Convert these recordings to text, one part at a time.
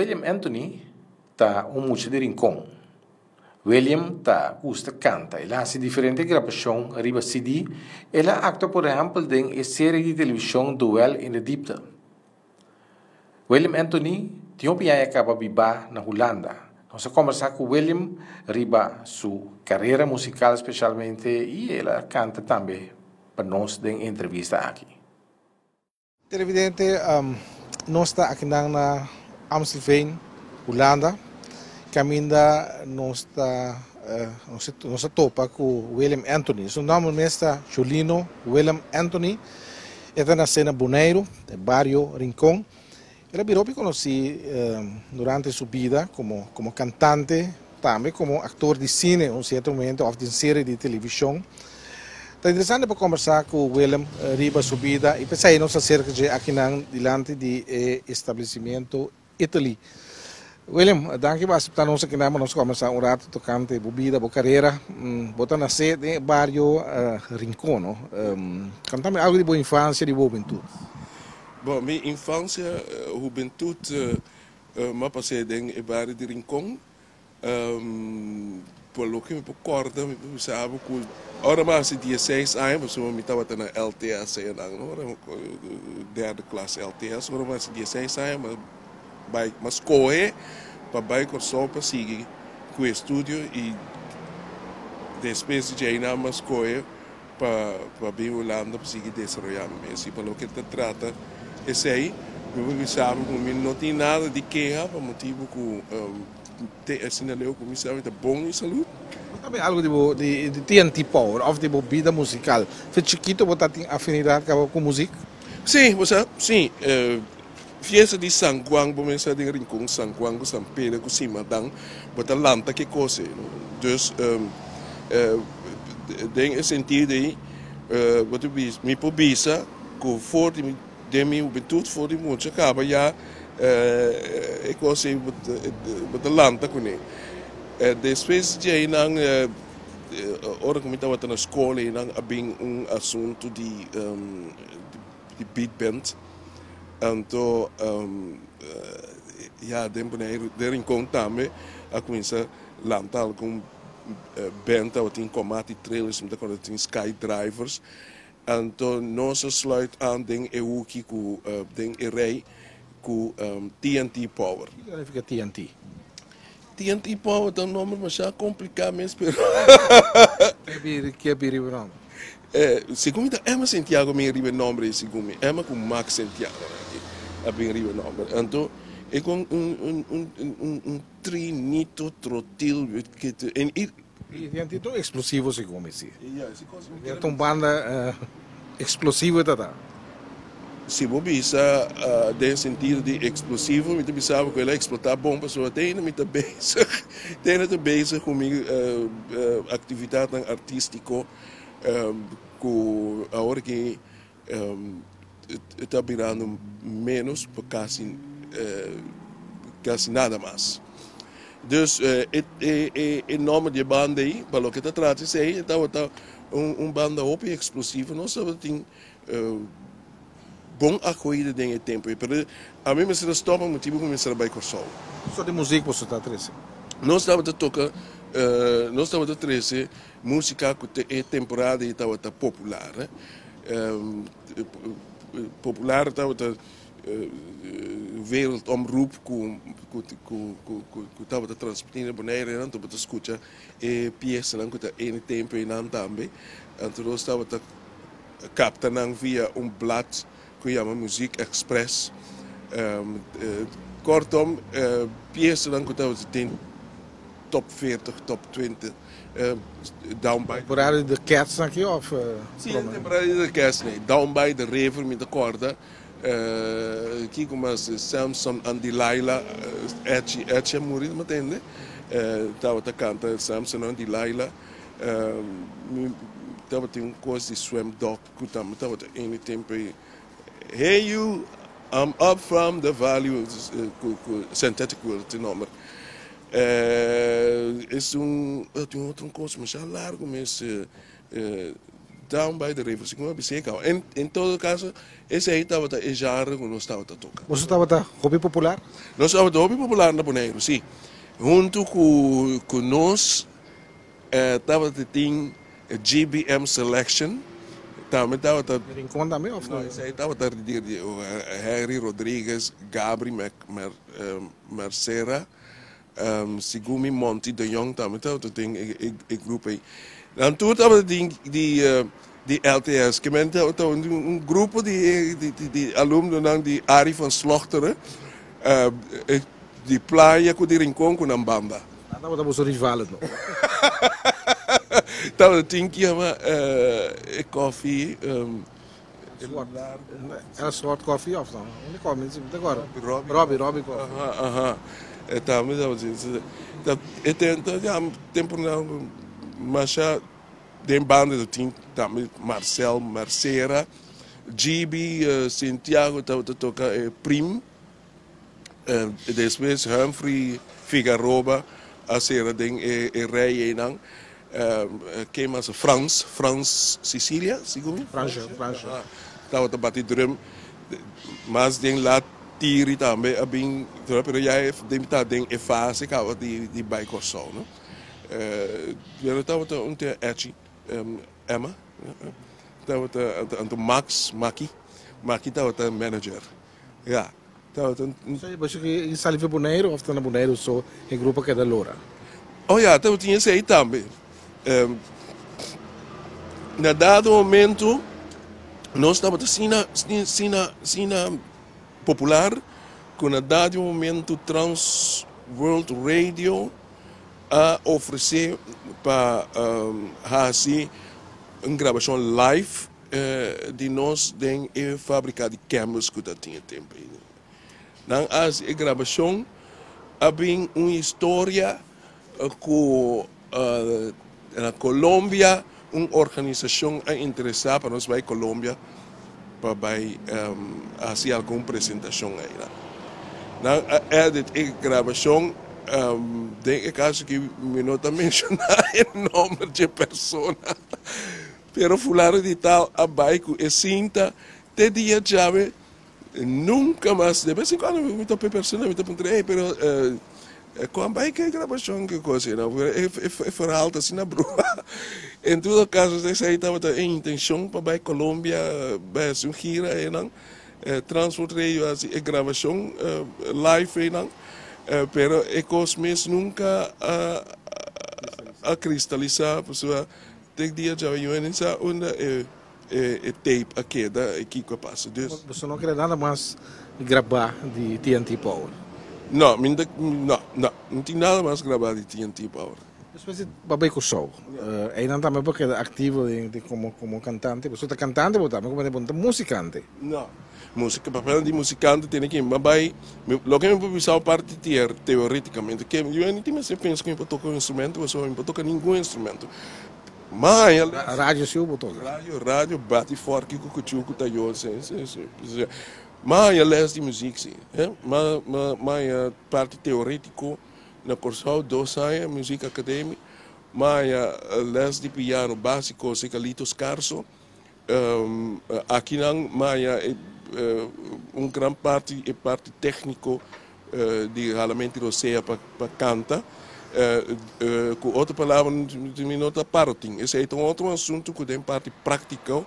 William Anthony ta un mucha di Rincon. William ta gusta kanta. El a hasi diferente grabashon riba CD. El a aktua por ehèmpel den e serie di televishon Duel in de Diepte. William Anthony tin hopi aña kaba bibá na Hulanda. Nos a kombersá ku William riba su karera musikal speshalmente i el a kanta tambe pa nos den e entrevista aki. Televidente, nos ta akinan na Amstelveen, Hulanda, kaminda nos ta nos a topa ku Willem Anthony. Su nòmber mes ta Jolino Willem Anthony. E ta nasé na Boneiru, den bario Rincon. El a bira hopi konosí durante su bida komo komo kantante, tambe komo aktor di sine un sierto momento òf den serie di televishon. Ta interesante pa kombersá ku Willem riba su bida i p'esei nos a serka dje akinan dilanti di e establesimiento Italy. Willem, danki pa aseptá nos akinan pa nos kombersá un rato tokante bo bida, bo karera. Bo ta nasé den e bario Rincon, no? Kantami algu di bo infansia, di bo hubentut. Bon, mi infansia, hubentut, m'a pas'é den e bario di Rincon. Por loke mi por kòrda mi por bisa bo ku ora mi a hasi dieseis aña pasobra mi tabata na LTS einan no ora derde klas LTS ora mi a hasi dieseis aña mi a bai mi a skohe pa bai Kòrsou pa sigui ku e estudio i despues di dje einan mi a skohe pa pa bin Hulanda pa sigui desaroyá mi mes i pa loke ta trata esei mi por bisa bo ku mi no tin nada di keha pa motibu ku te asina leu ku mi sa mi ta bon di salud. Bo ta algu di bo di TNT Power òf di bo bida musikal? Fe chikito bo ta tin afinidat kaba ku muzik? Sí, bo sa, sí. Fiesta di San Juan bo mester den Rincon San Juan ku San Pedro ku Simadan bo ta lanta ke kos ei no. Dus den e sentido ei bo ta bisa mi por bisa ku for di mi den mi hubentut for di mucha kaba ya e kos ei bo ta lanta kuné. Despues di einan ora ku mi tabata na skol einan a bin un asuntu di di beat band anto ya den Boneiru den Rincon tambe a cuminsa lanta algun band tabatin Komati Trailers mi ta acorda tin Sky Drivers anto nos a sluit aan den e hoeki cu den e rij cu TNT Power. Kiko ta nifica TNT? TNT Power ta un nomber masha complica mes pero. Ke biri bo nomber? Segun mi ta Emma Santiago a bin riba e nomber ei segun mi. Emma ku Max Santiago a bin riba e nomber. Anto e kon un un un un trinito trotil en i. TNT ta un explosivo segun mi si. Ta un banda explosivo e ta ta. Si bo bisa den sentido di explosivo mi ta bisa bo ku el a explotá bon pasobra te ainda mi ta bezig te ainda ta bezig ku mi actividadnan artístico. Ku awor aki ta birando ménos pa kasi kasi nada mas. Dus e nòmber di e banda ei pa loke ta trata esei e tabata un banda hopi eksplosivo. Nos tabatin bon akohida den e tempu ei, pero ami mester a stòp pa motibu ku mi mester a bai Kòrsou. Ki sort di muzik boso ta trese? Nos tabata toka, nos tabata trese Músika ku te e temporada ei tabata popular. Popular tabata Wereldomroep ku ku tabata transmití na Bonaire nan tabata skucha e piesanan ku ta ene tempu einan tambe. Anto nos tabata kapta nan via un blad ku yama Muziek Express. Kortom piesanan ku tabata den top veertig, top twintig. Down by. Temporada di The Cats nan aki of? Si, e temporada di The Cats nei. Down by the River mi ta corda. Kiko mas? Samson and Delilah. Etchi, Etchi a muri mi tende. Tabata canta Samson and Delilah. Mi tabatin un cos di Swamp Dogg cu tambe tabata ene tempo ei. Hey you, I'm up from the valley cu Synthetic World tin nomber. Esun tin otro cos masha largo mes. Down by the River, segun a bis'é kaba. En en todo kaso, esei tabata e genre ku nos tabata toka. Boso tabata hopi popular? Nos tabata hopi popular na Boneiru, sí. Huntu ku ku nos tabata tin GBM Selection, tambe tabata. Di Rincon tambe òf no? No, esei tabata di di Henry Rodriguez, Gabri Mercera. Segun mi Monty de Jong tambe tabata den e grupo ei. Nan tur tabata den di di LTS. Ke men tabata un grupo di di alumnonan di Arie van Slochteren di Playa ku di Rincon ku nan banda. Nan tabata boso rivalen no? Tabata tin ki yama e koffie. Era Swart Coffee of no? Unda koffie? Mi ta acorda. Robbie. Robbie, Robbie Coffee. Aha, aha. E tambe tabata tin. Ta e tenta ya temponan masha den banda ta tin tambe Marcel Mercera, GB Santiago tabata toca e prim. Despues Humphrey Figaroba a sera den e rei einan. Ken mas? Frans, Frans Sicilia, segun mi. Fransje, Fransje. Tabata bati drum. Mas den lat Tiri tambe a bin, pero ya e den ta den e fase kaba di bai Kòrsou, no. Pero tabata un te echi, Emma, tabata, anto Max, Maki, Maki tabata manager. Ya, tabata un. So, boso ke sali for Boneiru of ta na Boneiru so e grupo a keda lora? Oh ya, tabatin esei tambe. Na dado momento nos tabata asina, asina, asina popular ku na dado momento Trans World Radio a ofresé pa hasi un grabashon live Di nos den e fabrica di Campbell's cu ta tin e tempo ei. Nan a haci e grabacion, a bin un historia cu na Colombia un organisacion a interesa pa nos bay Colombia pa bay haci algun presentacion eynan. Nan a edit e grabacion, den e caso aki mi no ta menciona e nomber dje persona. Pero fulano di tal a bai ku e sinta te dia djawe nunka mas. De bes en kuando mi topa e persona mi ta puntra ey pero kon bai ku e grabashon ku kos asina e verhaal ta asina brua. En todo kaso esei tabata e intenshon pa bai Colombia bai hasi un gira einan Transworld Radio a hasi e grabashon live einan pero e kos mes nunka a kristalisa pasobra Tek dia djawe yu a sa unda e e tape a keda i kiko a pasa. Dus. Boso no kere nada mas grabá di TNT Power? No, mi no ta, no, no, no tin nada mas grabá di TNT Power. Despues di Babé Kòrsou, einan tambe bo keda aktivo den den komo komo kantante? Boso ta kantante bo tambe komo bo no ta musikante? No, musika, papel di musikante tene ke mi bai, loke mi por bisa parti teoreticamente, ke yo ni tin mester pensa ku mi por toka un instrumento pasobra mi por toka ningun instrumento. Ma haña les. Radio si bo toka? Radio, radio, bati fòrki ku kuchu ku tayo, si, si, si. Ma haña les di muzik si, ma, ma, ma haña parti teoretico na Kòrsou dos aña, Muziek Academie, ma haña les di piano básiko serka Lito Scarso. Akinan maya un gran parti e parti tékniko di halamentu di rosea pa kanta. Ku otro palabra mi no ta parotin. Esei ta un otro asuntu ku den parti práktiko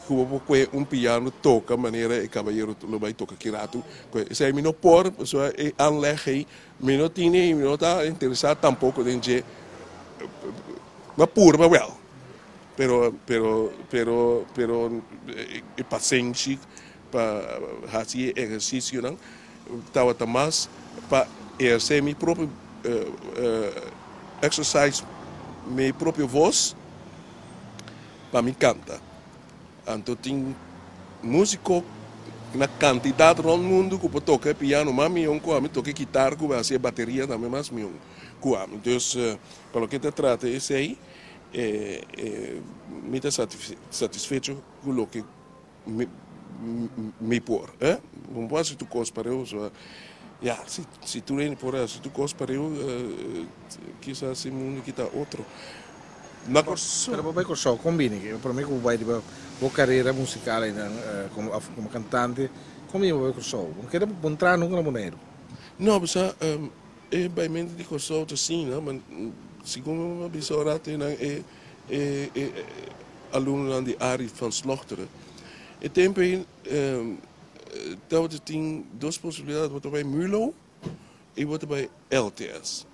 ku bo por kue un piano toka manera e kabayero lo bai toka ki ratu. Esei mi no por pasobra e aanleg ei mi no tini i mi no ta interesá tampoko den dje. Mi a purba wèl. Pero, pero, pero, pero e pasenshi pa haci e ehercicionan tabata mas pa eherce mi propio exercise mi propio voz pa mi canta. Anto tin musico na cantidad rond mundo cu por toca e piano mas mion cu ami, toca e guitar cu haci e bateria tambe mas mion cu ami. Dus pa loke ta trata esey. Mi ta satisfecho ku loke mi por. Bo por hasi tur kos pareu, so ya, si tur hende por hasi tur kos pareu, kisas e mundu kita otro. Na Kòrsou. Pero bo bai Kòrsou, kon bini? Promé ku bo bai riba bo karera musikal einan komo òf komo kantante, kon bini bo bai Kòrsou? Bo no keda bo no traha nunka na Boneiru? No, bisa e baimentu di Kòrsou ta asina, ma segun mi a bisa ora einan e e e alumnonan di Arie van Slochteren, e tempu ei tabata tin dos posibilidat, bo ta bai Mulo i bo ta bai LTS.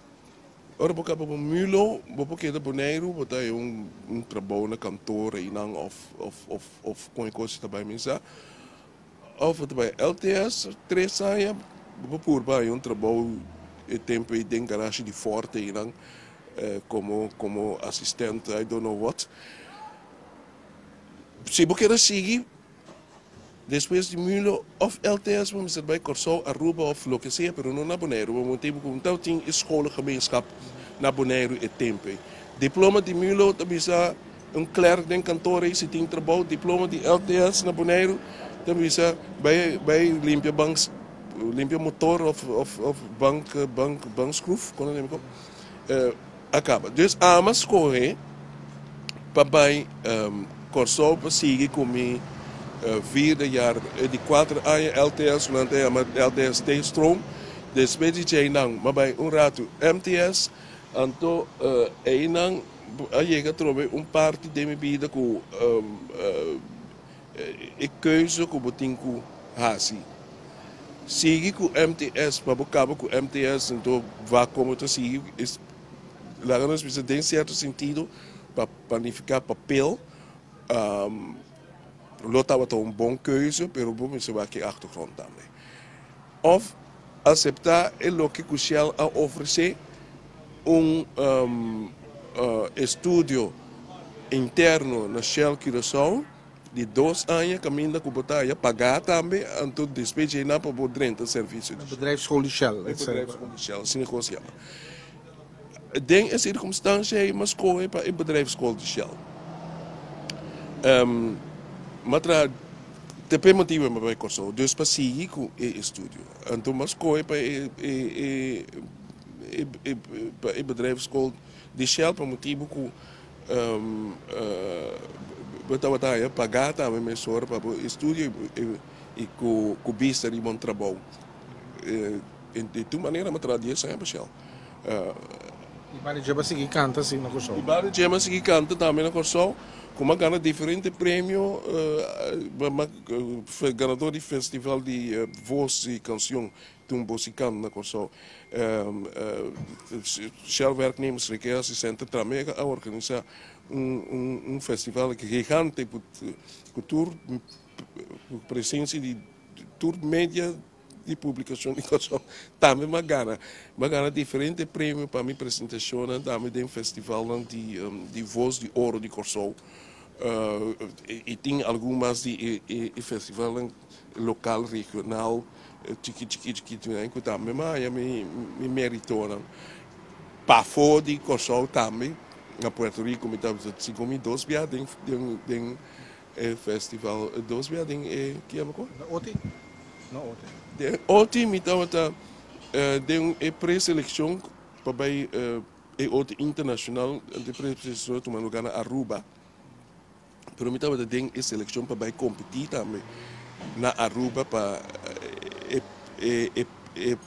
Ora bo kaba bo Mulo, bo por keda Boneiru, bo ta haña un trabou na kantor einan òf òf òf òf kon e kos ta bai misa. Òf bo ta bai LTS tres aña, bo por purba haña un trabou e tempu ei den garashi di Ford einan komo komo asistènt, I don't know what. Si bo keda sigui. Despues di Mulo of LTS bo mester bai Kòrsou, Aruba of loke sea pero no na Boneiru bo motibu ku no tabatin e scholengemeenschap na Boneiru e tempu ei. Diploma di Mulo ta bisa un klerk den kantor ei si tin trabou, diploma di LTS na Boneiru ta bisa bai bai limpia bank limpia motor of of of bank bank bankschroef kon nan yama a kaba. Dus ami a skohe pa bai Kòrsou pa sigui ku mi vierde jaar, e di kuater aña LTS, ku nan ta yama LTS T-stroom. Despues di djei nan mi a bai un ratu MTS, anto einan a yega atrobe un parti den mi bida ku e keuze ku bo tin ku hasi. Sigui ku MTS pa bo kaba ku MTS anto wak komo ta sigui laga nos bisa den sierto sentido pa planifiká papel lo tabata un bon keuze pero bo mester wak e achtergrond tambe. Òf aseptá e loke ku Shell a ofresé un estudio interno na Shell Curaçao. Di dos aña kaminda ku bo ta haya pagá tambe, anto despues dje nan pa bo drenta servisio di Shell. Bedrijfsschool di Shell. E bedrijfsschool di Shell, asina ku nos yama. Den e sirkumstansha ei mi a skohe pa e bedrijfsschool di Shell. Mi a traha, te p'e motibu mi a bai Kòrsou, dus pa sigui ku e estudio. Anto mi a skohe pa e pa e bedrijfsschool di Shell pa motibu ku Bo tabata haña pagá tambe mesora pa bo estudio i ku bista riba un trabou. Di tur manera mi a traha dies aña pa Shell. I banda dje bo a sigui kanta si na Kòrsou? I banda dje mi a sigui kanta tambe na Kòrsou ku mi a gana diferente premio, ganador di festival di vos i kansion Toen Bosikan na Kòrsou. Shell Werknemers Recreatie Center tambe a organisá un festival gigante ku tur presensia di tur media di publikashon di Kòrsou. Tambe mi a gana. Mi a gana diferente premio pa mi presentashonnan tambe den festivalnan di Voz di Oro di Kòrsou. I tin algun mas di e festivalnan lokal, regional. Chiki chiki chiki chiki ku tambe mi a haña mi meritonan. Pafó di Kòrsou tambe, na Puerto Rico mi tabata segun mi dos bia den den e festival, dos bia den e ki yama ku? Na Oti? No Oti. Den Oti mi tabata den e preselekshon pa bai e Oti internashonal, e preselekshon a tuma lugar na Aruba. Pero mi tabata den e seleccion pa bay competi tambe na Aruba pa e e e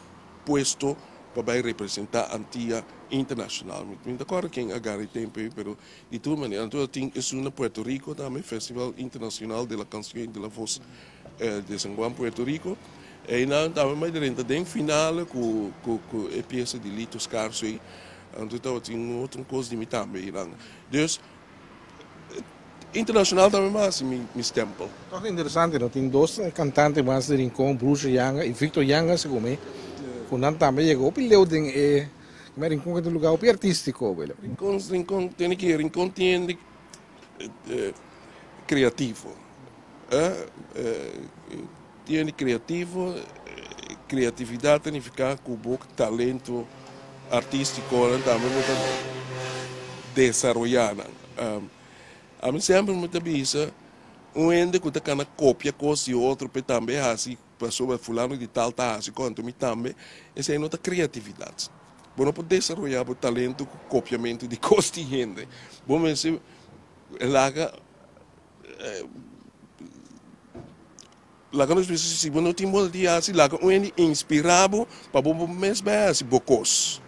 puesto pa bay representa Antia internacional. Mi no ta acorda ken a gara e tempo ey pero di tur manera anto a tin esun na Puerto Rico tambe, Festival Internacional de la Cancion y de la Voz de San Juan Puerto Rico. Eynan tambe mi a drenta den finale cu cu e pieza di Lito Scarso ey. Anto tabatin un otro cos di mi tambe eynan. Dus. Internacional tambe mi a hasi mi stempel. Toch interesante no tin dos cantante mas di Rincon, Bruce Yanga y Victor Yanga segun mi cu nan tambe yega hopi leu den e me Rincon ta un lugar hopi artistico wele. Rincon Rincon tene ki Rincon tin hende creativo tin hende creativo creatividad ta nifica cu bo talento artistico nan tambe bo ta desaroya nan. Ami semper mi ta bisa un hende ku ta kana kopia kos di otro p'e tambe hasi pasobra fulano di tal ta hasi konto mi tambe, esei no ta kreatividat. Bo no por desaroyá bo talento ku kopiamentu di kos di hende. Bo mester laga laga nos bisa si bo no tin moda di hasi laga un hende inspirá bo pa bo bo mes bai hasi bo kos.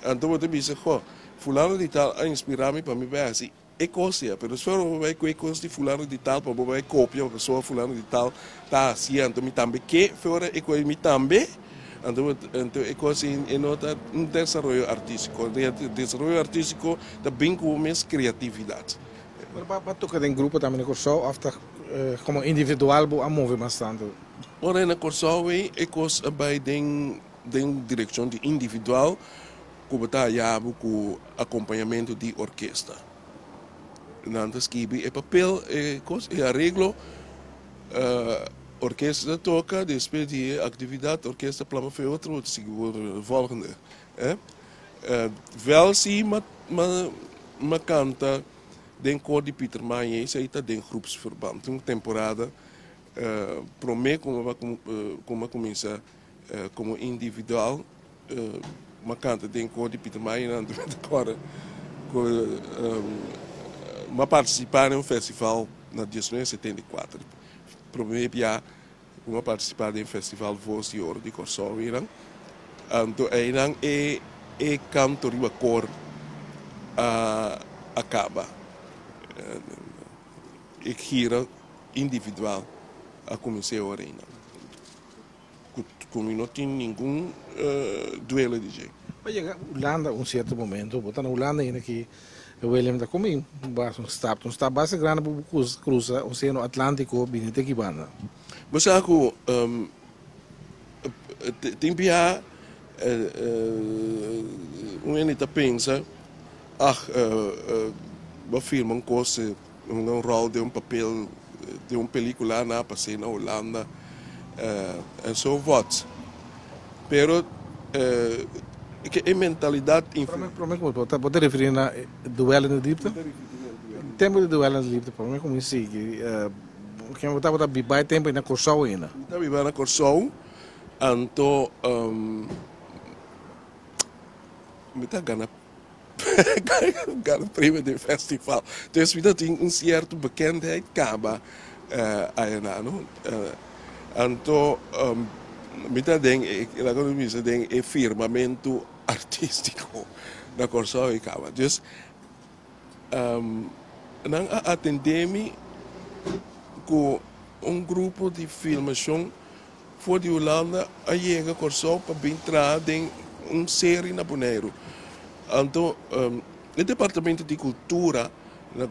Anto bo ta bisa, Ho, fulano di tal a inspirá mi pa mi bai hasi E kos ya, pero despues bo bai ku e kos di fulano di tal pa bo bai kopia pasobra fulano di tal ta hasi anto mi tambe ke fora e kos mi tambe anto anto e kos e no ta un desaroyo artístiko desaroyo artístiko ta bin ku bo mes kreatividat. Pero bo a toka den grupo tambe na Kòrsou òf ta komo individual bo a move mas tantu? Ora na Kòrsou ei e kos a bai den den direkshon di individual. Ku bo ta haña bo ku akompañamentu di orkesta. Nan ta skibi e papel, e kos, e areglo, orkesta ta toka, despues di e aktividat orkesta plama fe otro, bo ta sigui bo volgende. Wèl si m'a kanta den kor di Pietermaai, esei ta den groepsverband, un temporada promé ku m'a kuminsá Komo individual m'a kanta den kor di Pieter Maaienant mi ta kòrda ku m'a partisipá den un festival na 1974, promé bia ku m'a partisipá den festival Voz di Oro di Kòrsou einan. Anto einan e e kanto riba kor a kaba. E gira individual a kuminsá e ora einan. Ku mi no tin ningun duele di dje. Pa yega Hulanda un sierto momento, bo ta na Hulanda ainda ki Willem ta komi un stap, un stap basta grandi pa bo krusa Oseano Atlantiko bini te ki banda. Bo sa ku tin bia un hende ta pensa, ah bo a firma un kos, un ròl den un papel den un pelikula nan a pas'é na Hulanda en so vòrt. Pero ke e mentalidat. Prome ku bo ta referí na Duel in de Diepte? Tempu di Duel in de Diepte prome ku mi sigui ken bo tabata biba e tempu ei na Kòrsou ainda? Mi ta biba na Kòrsou anto mi ta gana. Gana premio den festival. Dus mi ta tin un cierto bekendheid caba ayana no. Anto mi ta den e laga nos bisa den e firmamento artistico na Corsou y caba. Dus nan a atende mi cu un grupo di filmacion For di Hulanda a yega Kòrsou pa bin traha den un seri na Boneiru. Anto e departamento di kultura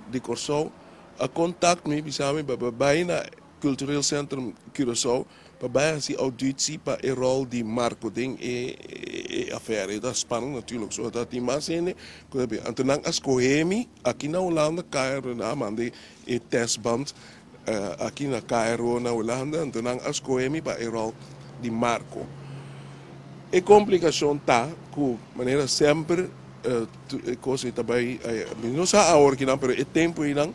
di Kòrsou a kontakt mi bisa mi pa bai na Cultureel Centrum Curaçao pa bai hasi auditsi pa e ròl di Marco den e afèr. E ta spannend natuurlijk, so ta tin mas hende ku ta bin. Anto nan a skohe mi aki na Hulanda, KRO a manda e testband Aki na KRO na Hulanda, anto nan a skohe mi pa e ròl di Marco. E komplikashon ta ku manera semper e kos ei ta bai, mi no sa awor kinan, pero e tempu einan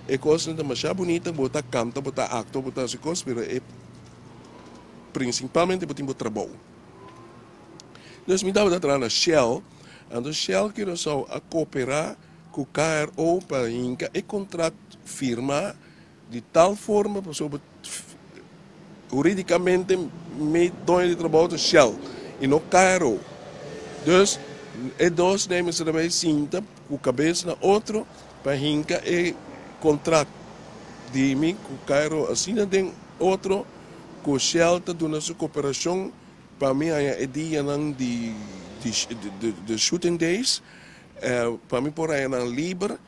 e kosnan ta masha bunita, bo ta kanta, bo ta aktua, bo ta hasi kos, pero e prinsipalmente bo tin bo trabou. Dus mi tabata traha na Shell, anto Shell Curaçao a koperá ku KRO pa hinka e kontrakt firma di tal forma pasobra huridikamente mi doño di trabou ta Shell i no KRO. Dus e dos den mester a bai sinta ku kabes na otro pa hinka e kontrakt di mi ku KRO asina den otro ku Shell ta duna su koperashon pa mi haña e dianan di di shooting days. Pa mi por haña nan liber,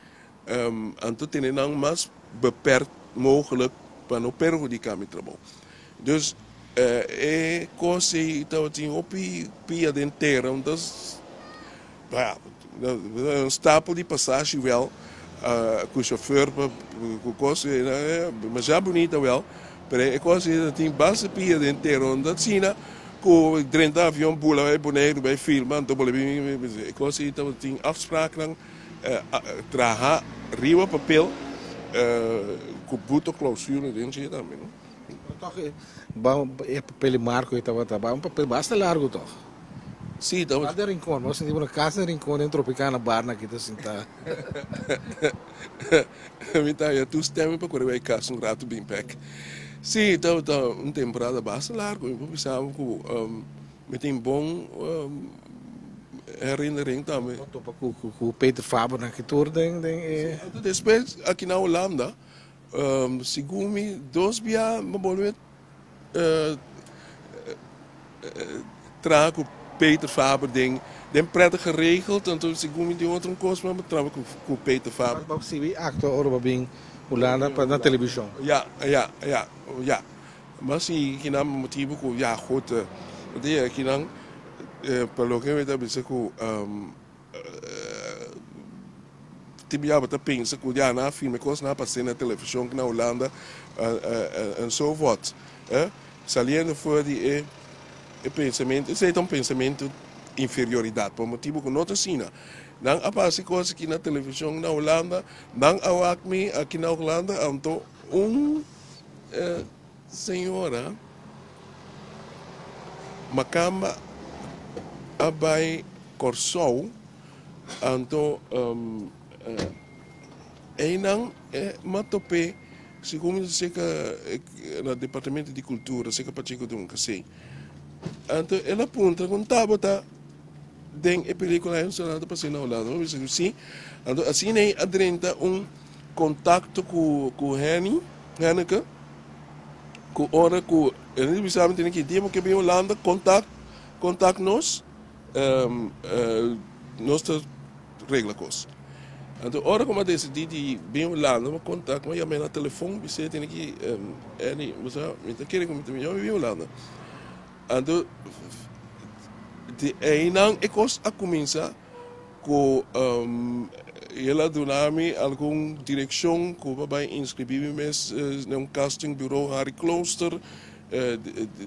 anto tene nan mas beperkt mogelijk pa no perhudiká mi trabou. Dus e kos ei tabatin hopi pia den tera, entonces un stapel di pasashi wèl ku shofèr ku kos, masha bunita wèl, pero e kos ei tabatin basta pia den tera, asina. Ku drenta avion bula bai Boneiru bai filma anto bole bin e kos ei tabatin afspraaknan traha riba papel ku buto klausule den dje tambe no. Pero tòg e papel di Marco ei tabata un papel basta largu tòg. Sí, tabata. Bar den Rincon, bo a sinti bo na kas den Rincon den Tropicana bar na kita sintá. Mi ta haña toestemming pa kore bai kas un ratu bin bek. Sí, tabata un temporada basta largu. Mi por bisa bo ku mi tin bon herinnering tambe. Bo topa ku Peter Faber na ki tur den e. Sí, anto despues aki na Hulanda, segun mi dos bia mi a bolbe. Traha ku Peter Faber den den Prettig Geregeld, anto segun mi tin otro un kos mas traha ku Peter Faber. Bo sibi aktua ora bo bin Hulanda pa na televishon? Ya, ya, ya, ya. Mas si kinan motibu ku ya goed, di kinan pa loke mi ta bisa ku Tin bia bo ta pensa ku ya nan a filma e kos, nan a pas'é na televishon na Hulanda en so vort. Saliendo for di e pensamentu, esei ta un pensamentu inferioridat, pa motibu ku no ta asina. Nan a pasa e kos aki na televishon na Hulanda, nan a wak mi aki na Hulanda, anto un señora makamba a bai Kòrsou, anto einan e matop'é segun mi ta seka na departamento di kultura seka Pacheco Dunca si. Anto el a puntra kon tabata den e pelikula ei nan ta pas'é na Hulanda, mi bisa ku si. Anto asina ei a drenta un kontakto ku Henny, Henneke, ku ora ku el a bisa mi tene ki dia bo ke bin Hulanda kontak kontak nos. Nos ta regla kos. Anto ora ku mi a desidí di bin Hulanda, mi a konta ku mi a yam'é na telefon, bis'é tene ki Annie, bo sa mi ta kere ku mi ta bin bin Hulanda. Anto di einan e kos a kuminsá ku el a duna mi algun direkshon ku mi a bai inskribí mi mes na un casting bureau Harry Klooster.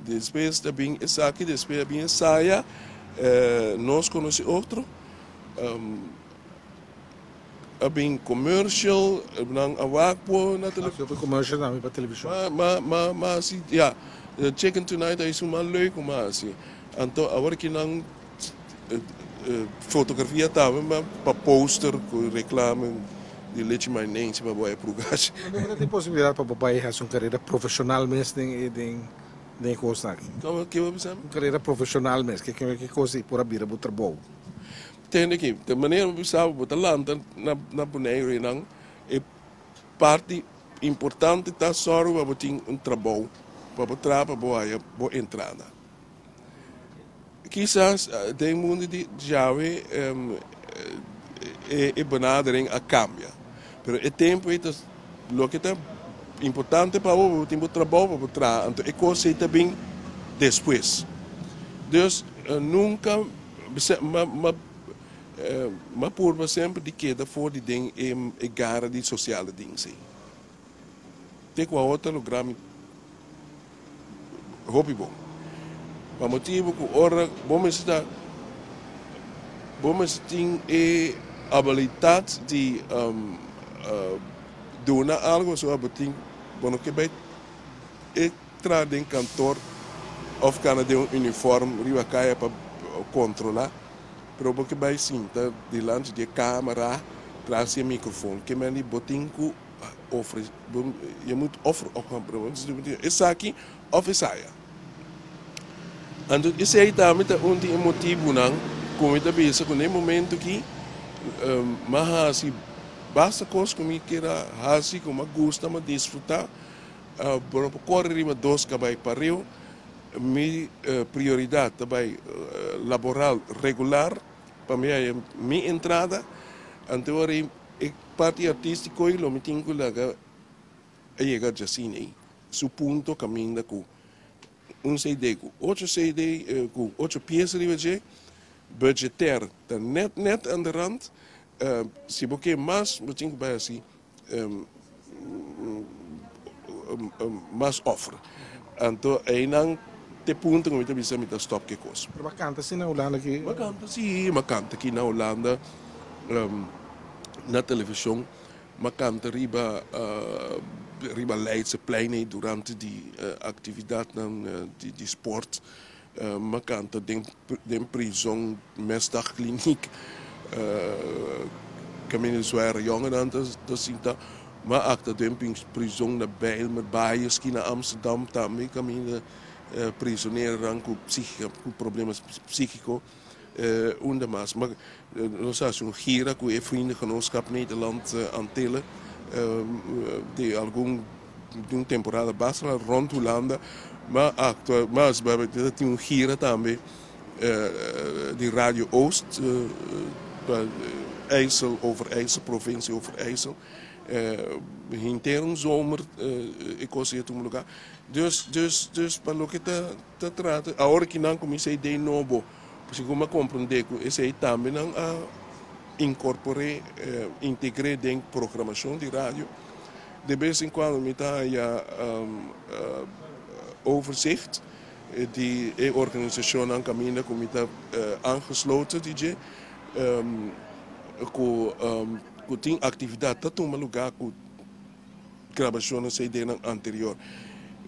Despues ta bin esaki, despues a bin esaya, nos conoci otro, a bin commercial, nan a wak bo na television. Hopi commercial tambe pa television. Ma, ma, ma haci, ya, Chicken Tonight a esun mas leuk cu ma haci. Anto awor ki nan fotografia tambe ma pa poster cu reclame di lechi mainense pa bo a prugashi. Pero no tin posibilidad pa bo bai haci un carera profesional mes den e den den e cosnan aki? Como ke bo bisa? Un carera profesional mes, ke ke cos di por a bira bo trabou? Tende aki, de manera bo bisa bo ta lanta na na Boneiru einan e parti importante ta sòru pa bo tin un trabou pa bo traha pa bo haya bo entrada. Kisas den mundu di djawe e benadering a kambia, pero e tempu ei ta loke ta importante pa bo, bo tin bo trabou pa bo traha, anto e kos ei ta bin despues. Dus nunka m'a purba semper di keda for di den e gara di sosiale dienst ei. Te ku awor ta logra mi hopi bon. Pa motibu ku ora bo mester ta bo mester tin e abilitat di duna algu pasobra bo tin bo no ke bai e traha den kantor òf kana den un uniform riba kaya pa kontrolá pero bo ke bai sinta dilanti di e kamera tras di e mikrofon ke mende bo tin ku Ofre, je moet offer op gaan brengen. Esaki of esaya. Anto esei tambe ta un di e motibunan ku mi ta bisa ku na e momento aki mi a hasi basta kos ku mi kier a hasi, ku mi a gusta, mi a disfrutá. Bo no por kore riba dos kabai pareu. Mi prioridat ta bai laboral regular pa mi haya mi entrada. Anto ora E parti artístiko ei lo mi tin ku laga a yega djasina ei su punto kaminda ku un CD ku ocho CD ku ocho piesa riba dje, budgetair ta nèt nèt aan de rand. Si bo ke mas bo tin ku bai hasi mas offer. Anto einan te punto ku mi ta bisa mi ta stòp ku e kos. Pero bo a kanta si na Hulanda ki? Bo a kanta si, mi a kanta aki na Hulanda. Na televishon m'a kanta riba riba Leidseplein ei durante di aktividatnan di sport. M'a kanta den den prizon Mesdagkliniek kaminda zware jongenan ta ta sinta. M'a aktua den prizon na Bijlmer, Baaienski na Amsterdam tambe kaminda prisoneronan ku ku problema psíkiko unda mas. Ma nos a hasi un gira ku e Vriendengenootschap Nederland Antillen di algun di un temporada basta la rond Hulanda. M'a aktua mas ta tin un gira tambe di Radio Oost pa IJssel Overijssel provincie Overijssel. Henter un zomer e kos ei a tuma lugar. Dus dus dus pa loke ta ta trata awor ki nan kuminsá idei nobo segun mi a komprondé ku esei tambe nan a inkorpor'é integr'é den programashon di radio. De bes en kuando mi ta haña overzicht di e organisashonnan kaminda ku mi ta aangesloten di dje ku ku tin aktividat ta tuma lugá ku grabashonnan cdnan anterior.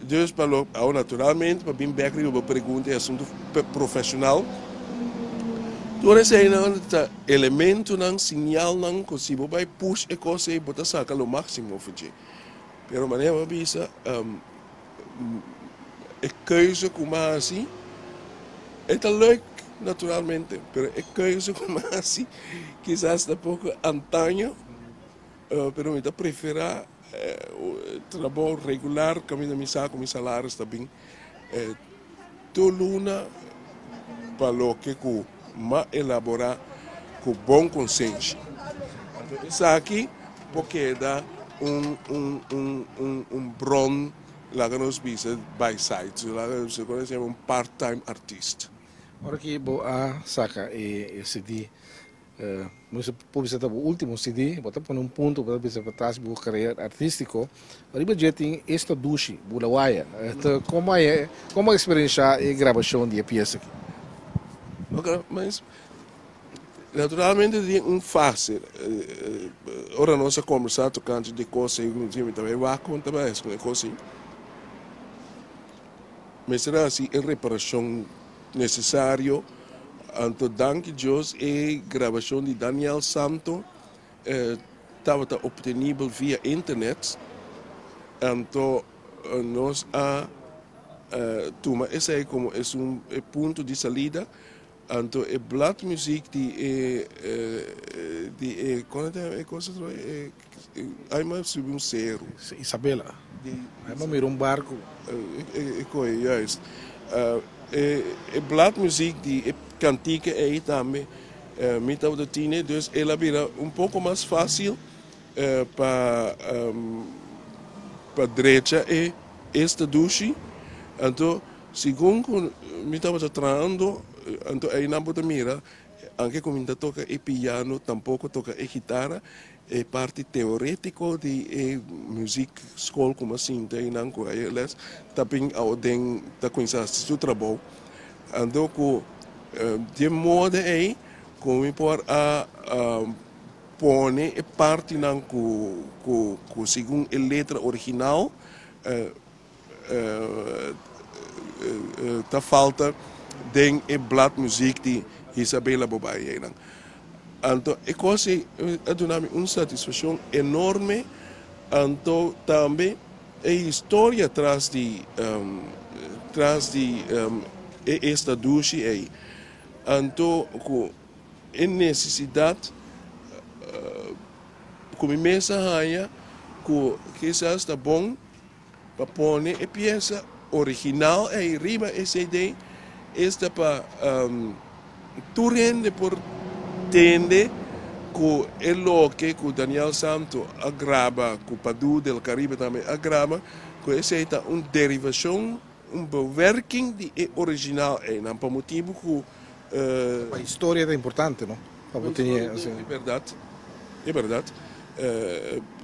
Dus pa lo awor naturalmente pa bin bek riba bo pregunta e asuntu profeshonal tur eseinan ta elementonan siñalnan ku si bo bai push e kos ei bo ta saka lo máksimo for dje. Pero manera bo a bisa e keuze ku mi a hasi e ta leuk naturalmente pero e keuze ku mi a hasi kisas ta poko antaño. Pero mi ta preferá trabou regular kaminda mi sa ku mi salaris ta bin tur luna pa loke ku m'a elaborá ku bon konsenshi. Anto esaki por keda un un un un un bron laga nos bisa by side, laga nos bisa un part time artist. Ora ki bo a saka e CD Bo por bisa ta bo ultimo CD, bo ta pone un punto, bo ta bisa patras bo carera artistico. Riba dje tin Esta Dushi, Bulawaya. Como a como a experiencia e grabacion di e pieza aki? Ok, mas naturalmente tin un fase, ora nos a combersa tocante di cos ei, mi ta bay wak con ta bay haci con e cos ei. Mester a haci e reparacion necesario. Anto danki Dios e grabacion di Daniel Santo tabata obtenibel via internet. Anto nos a tuma esey como esun e punto di salida. Anto e bladmuziek di e di e con e cosa e ai m'a subi un seru. Isabela. Ai m'a mira un barco. E coe juist. E bladmuziek di e cantica ei tambe mi tabata tine dus el a bira un poco mas facil pa pa drecha e esta dushi. Anto Segun ku mi tabata trahando, anto einan bo ta mira, anke ku mi ta toka e piano, tampoko toka e gitara, e parti teoretiko di e muzik skol ku mi a sinta einan ku a les, ta bin awo den ta kuminsá hasi su trabou. Anto ku di e moda ei ku mi por a pone e partinan ku ku segun e letra original, Ta falta den e bladmuziek di Isabela Bobay einan. Anto e kos ei a duna mi un satisfakshon enorme. Anto tambe e historia tras di tras di e esta dushi ei. Anto ku e nesesidat ku mi mes a haña ku kisas ta bon. Pa pone e piesa original ei riba e CD esta pa tur hende por tende ku e loke ku Daniel Santo a graba, ku Padu del Caribe tambe a graba, ku esei ta un derivashon, un bewerking di e original einan pa motibu ku. Pa historia ta importante no? Pa bo tene asina. E bèrdat, e bèrdat.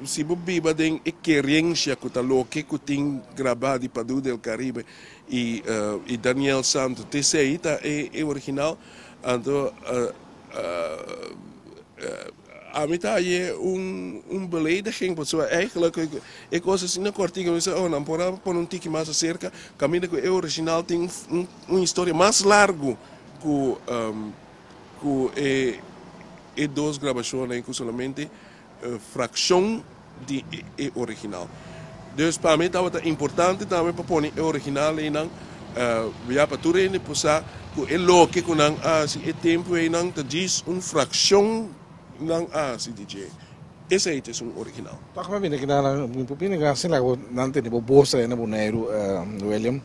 Si bo biba den e kerensia ku ta loke ku tin grabá di Padu del Caribe i i Daniel Santo te esei ta e original, anto Ami ta haye un un belediging pasobra eigenlijk e kos asina kòrtiku mi sa oh nan por a pone un tiki mas aserka kaminda ku e original tin un un historia mas largu ku ku e e dos grabashonnan ku solamente frakshon di e original. Dus pa mi tabata importante tambe pa pone e original einan ya pa tur hende por sa ku e loke ku nan a hasi e tempu einan ta djis un frakshon nan a hasi di dje. Esei ta esun original. Tok mi a bini akinan, mi por bini akinan sin laga bo nan tende bo bos ei na Boneiru, William.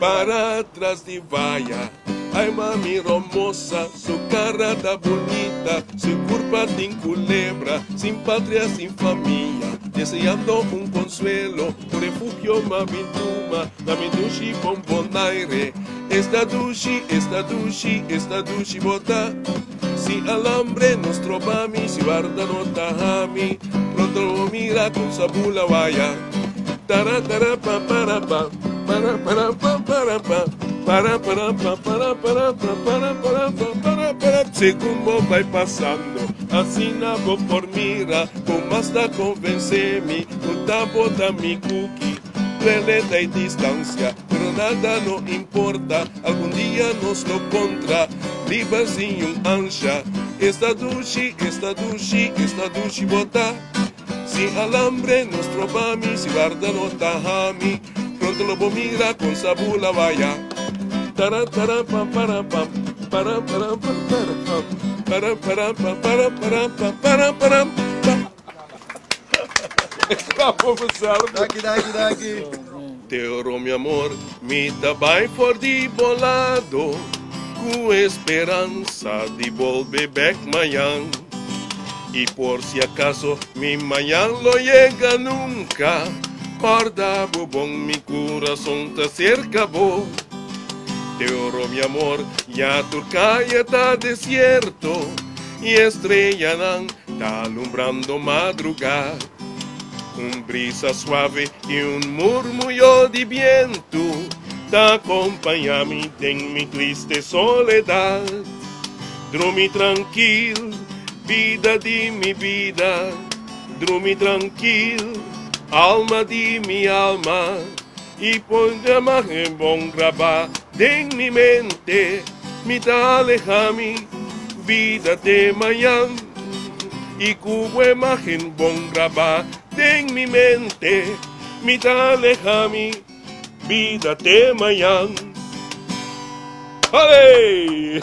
Para tras di vaya, ay mami romosa, su cara ta bunita, su curpa tin culebra, sin patria, sin famia, deseando un consuelo, un refugio mami tuma, na mi dushi bon Bonaire. Esta dushi, esta dushi, esta dushi bo ta. Si alambre no stroba mi, si warda no taha mi, pronto lo bo mira con sa bula waya. Tara tara pa para pa, para para pa para pa, para para pa para para pa para para pa para para. Segun bo bai pasando, asina bo por mira con mas ta convence mi cu ta bo ta mi cuki. Duele ta e distancia, pero nada no importa, algun dia nos lo contra, liber sin un ansha. Esta dushi, esta dushi, esta dushi bo ta. Si alambre no stroba mi, si warda no taha mi, pronto lo bo mira con sa bula waya. Tara tara pa para pam, para para pa para pam, para para pa para para pa para para pa. Klap op mezelf. Danki, danki, danki. Te oro mi amor, mi ta bai for di bo lado, ku esperansa di bolbe bek mañan. I por si acaso mi mañan lo yega nunca, corda bo bon mi curason ta cerca bo. Te oro mi amor, ya tur caya ta desierto, i estrellanan ta alumbrando madrugá. Un brisa suave i un murmuyo di bientu ta acompañá mi den mi triste soledad. Drumi trankil, bida di mi bida, drumi trankil, alma di mi alma, i pon imagen bon grabá den mi mente, mi ta alehá mi bida te mañan, i ku bo imagen bon grabá den mi mente, mi ta alehá mi bida te mañan. Hale!